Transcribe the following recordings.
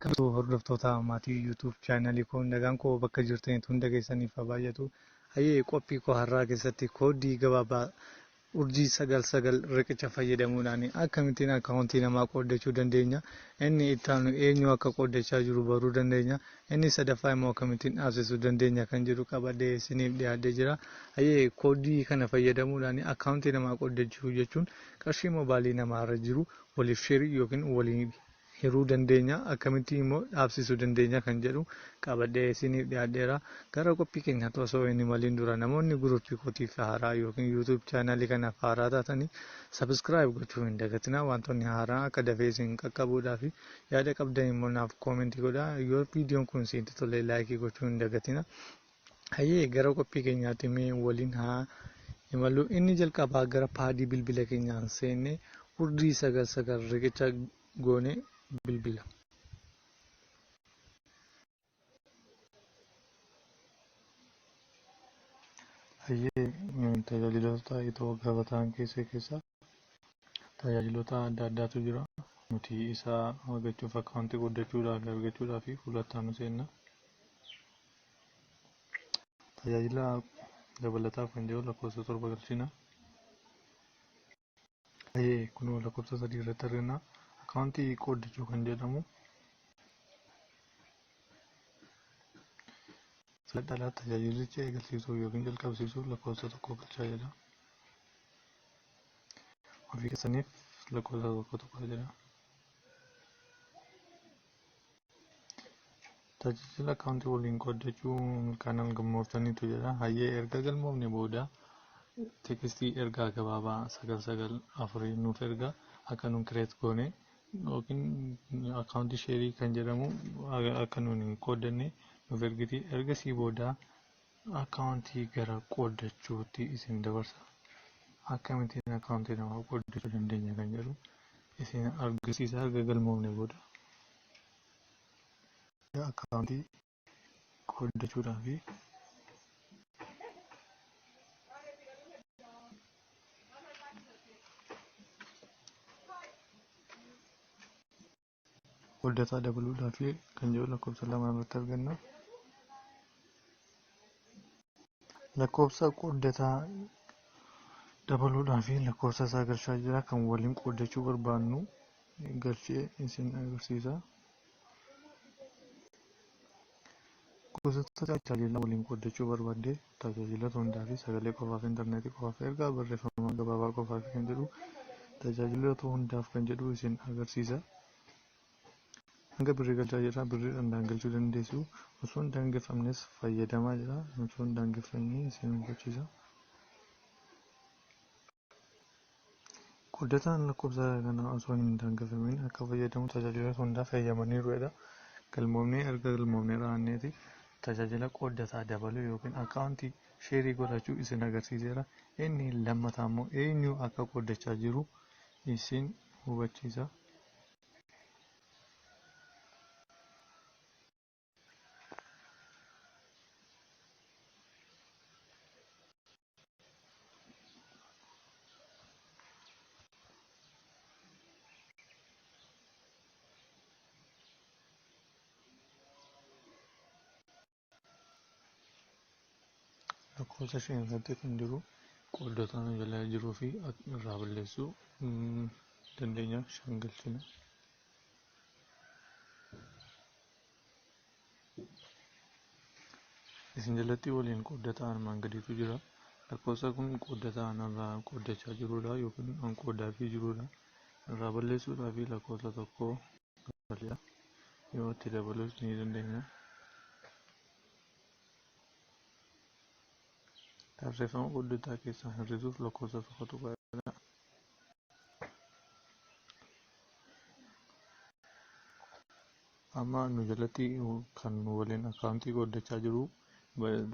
Akkam hordoftoota maatii YouTube chaanalii koo, nagaan koo bakka jirtanitti hunda keessaniif haa baay'atu. Hayyee, qophii koo har'aa keessatti koodii gabaabaa *99# fayyadamuudhaan akkamittiin akkaawuntii namaa qooddachuu dandeenya. Inni itti aanu eenyu akka qooddachaa jiru baruu dandeenya. Inni sadaffaa immoo akkamittiin dhaabsisuu dandeenya kan jedhu qabadhee isiniif dhiyaatee jira. Hayyee, koodii kana fayyadamuudhaan akkaawuntii namaa qooddachuu jechuun qarshii mobaayilii namaarra jiru waliif share yookiin waliin hiruu dandeenya, akkamitti immoo dhaabsisuu dandeenya kan jedhu qabadhee isiniif dhiyaadheera. Gara qophii keenyaatti osoo hin imaliin dura, namoonni guruppii kootiif haaraa yookiin YouTube chaanalii kanaaf haaraa taatanii subscribe gochuu hin dagatinaa. Wantoonni haaraa akka dafee isin qaqqabuudhaa fi yaada qabdan immoo naaf koomentii godhaa. Yoo viidiyoon kun isinitti tole, laayikii gochuu hin dagatinaa. Hayyee, gara qophii keenyaatti mee waliin haa imallu. Inni jalqabaa gara paadii bilbila keenyaan seennee *99# goone bilbila. Hayyee, tajaajiloota itoo gabataan keessa tajaajiloota adda addaatu jira. Nuti isa argachuuf, akkaawuntii qoodachuudhaaf argachuudhaaf fuulatti aanu seenna. Tajaajila dabalataaf kan jedhu lakkoofsa 7 galchina. Hayyee, kunoo lakkoofsa 3 irratti arganna. Akkaawuntii qooddachuu kan jedhamu filadhaa, tajaajilicha eegalsiisuu yookiin jalqabsiisuuf lakkoofsa 1 galchaa jedha. Ofii keessaniif lakkoofsa 1 tuqaa jedha. Tajaajila akkaawuntii waliin qooddachuu milkaa'inaan galmooftaniitu jedha. Hayyee, erga galmoofne booda teekistii ergaa gabaabaa 994 nuuf erga, akka nuun create goone yookiin akkaawuntii share kan jedhamu akka nuun hin qooddanne nuuf ergiti. Ergasii booda akkaawuntii gara qooddachuutti isin dabarsa. Akkamittiin akkaawuntii namaa qooddachuu dandeenya kan jedhu isin argisiisa erga galmoofne booda. Akkaawuntii qooddachuudhaaf qooddataa dabaluudhaaf kan jedhu lakkoofsa 2 irratti arganna. Lakkoofsa qooddataa dabaluudhaaf lakkoofsa isaa galchaa jira, kan waliin qooddachuu barbaannu galchee isin agarsiisa. Gosoota tajaajila waliin qooddachuu barbaadde, tajaajila hundaa fi sagalee qofaaf, intarneetii qofaaf, ergaa barreeffama gabaabaa qofaaf kan jedhu, tajaajiloota hundaaf kan jedhu isin agarsiisa. Hanga birrii galchaa jira, birriidhaan daangessuu dandeessu. Osoo hin daangeffamnes fayyadamaa jira. Osoo hin daangeffamne isin hubachiisa. Qooddataan lakkoofsa kana osoo hin daangeffamin akka fayyadamu tajaajiloota hundaaf eeyyamaniiru jedha. Galmoofnee, erga galmoofnee raanneeti tajaajila qooddataa dabaluu yookiin akkaawuntii share godhachuu isin agarsiiseera. Inni lammataa immoo eenyu akka qooddachaa jiru isin hubachiisa. Lakkoofsa 5 irratti kan jiru qooddataan jala jiruu fi irraa balleessuu dandeenya, 5 galchina. Isin jalatti waliin qooddataa armaan gadiitu jira. Lakkoofsa kun qooddataa irraa qooddachaa jirudha yookiin an qooddaafii jirudha. Irraa balleessuudhaaf lakkoofsa 1 galchina. Yoo itti dabaluus ni dandeenya. Tarreeffama qooddataa keessaa hir'isuuf lakkoofsa 1 tuqaadha. Amma nu jalatti kan waliin akkaawuntii qooddachaa jiru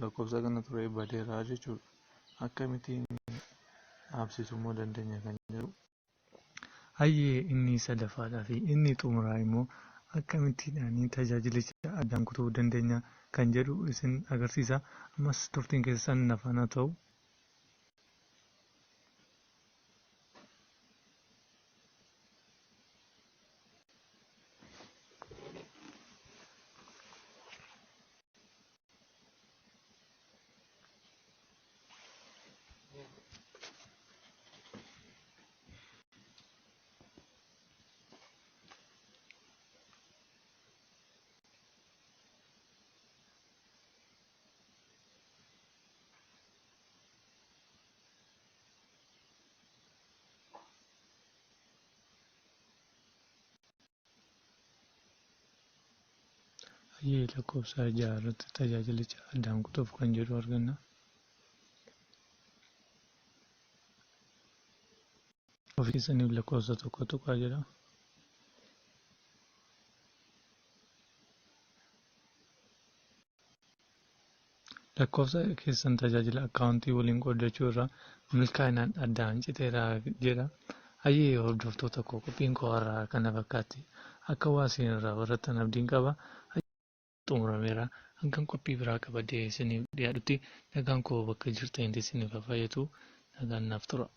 lakkoofsa kana ture, badeera jechuudha. Akkamittiin dhaabsisuu immoo dandeenya kan jedhu. Hayyee, inni sadaffaadhaa fi inni xumuraa immoo akkamittiidhaan tajaajilicha addaan kutuu dandeenya kan jedhu isin agarsiisa. Ammas turtiin keessan na faana ta'u. Hayyee, lakkoofsa 6 irratti tajaajilicha addaan kutuuf kan jedhu arganna. Ofii keessaniif lakkoofsa 1 tuqaa jedha. Lakkoofsa keessan tajaajila akkaawuntii waliin qooddachuu irraa milkaa'inaan addaan citeera jedha. Hayyee hordoftoota koo, qophiin koo har'aa kana fakkaatti. Akka waa isin irraa barattan abdiin qaba. Xumurameera. Hangan qophii biraa qabadhee isiniif dhiyaadhutti nagaan koo bakka jirtanitti isiniif haa baay'atu. Nagaan naaf tura.